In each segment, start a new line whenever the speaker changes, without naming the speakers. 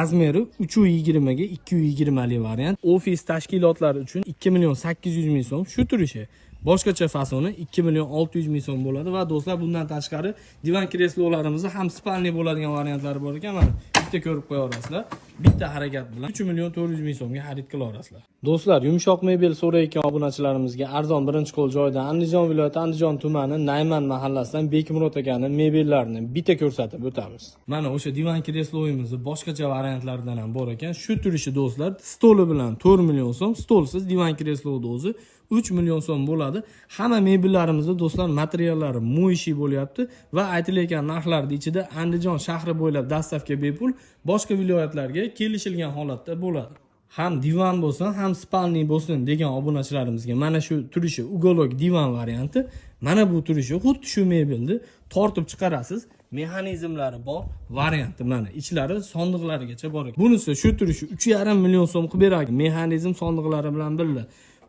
Размер i 3,20 ga 2,20 lik variant. Ofis tashkilotlari uchun 2 million 800 ming so'm shu turishi. Boshqacha fasoni 2 million 600 ming so'm bo'ladi va do'stlar, bundan tashqari divan kreslolarimizni ham спальный bo'ladigan variantlari bor ekan. Mana bitta ko'rib qo'ya olasizlar. Bitta harakat bilan 3 million 400 ming so'mga xarid qila olasizlar. Do'stlar, yumshoq mebel so'rayotgan obunachilarimizga arzon birinchi qo'l joyidan, Andijon viloyati, Andijon tumani, Nayman mahallasidan Bekmurod akani mebellarini bitta ko'rsatib o'tamiz. Mana o'sha divan kresloyimizni boshqacha variantlaridan ham bor ekan. Shu turishi, do'stlar, stoli bilan 4 million so'm, stolsiz divan kresloni o'zi 3 million so'm bo'ladi. Hamma mebellarimizni, do'stlar, materiallari моющий bo'lyapti va aytilayotgan narxlarning ichida Andijon shahri bo'ylab доставка bepul, boshqa viloyatlarga kelishilgan holatda bo'ladi. Ham divan bo'lsin, ham спальный bo'lsin degan obunachilarimizga mana shu turishi уголок divan varianti. Mana bu turishi xuddi shu mebelni tortib chiqarasiz, mexanizmlari bor varianti. Mana ichlari sondiqlarigacha bor ekan. Bunisi shu turishi 3,5 million so'm qilib beradi, mexanizm sondiqlari bilan birga.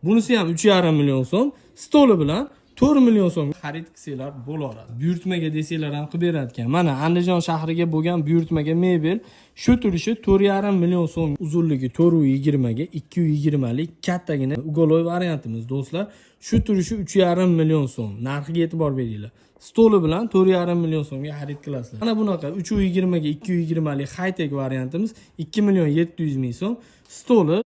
Bunisi ham 3,5 million so'm, stoli bilan 4 million so'm xarid qilsanglar bo'laveradi. Buyurtmaga desanglar ham qilib beradi ekan. Mana Andijon shahriga bo'lgan buyurtmaga mebel shu turishi 4,5 million so'm, uzunligi 4,20 ga 2,20 lik kattagina уголок variantimiz, do'stlar. Shu turishi 3,5 million so'm. Narxiga e'tibor beringlar. Stoli bilan 4,5 million so'mga xarid qilasizlar. Mana bunaqa 3,20 ga 2,20 lik high-tech variantimiz 2 million 700 ming so'm. Stoli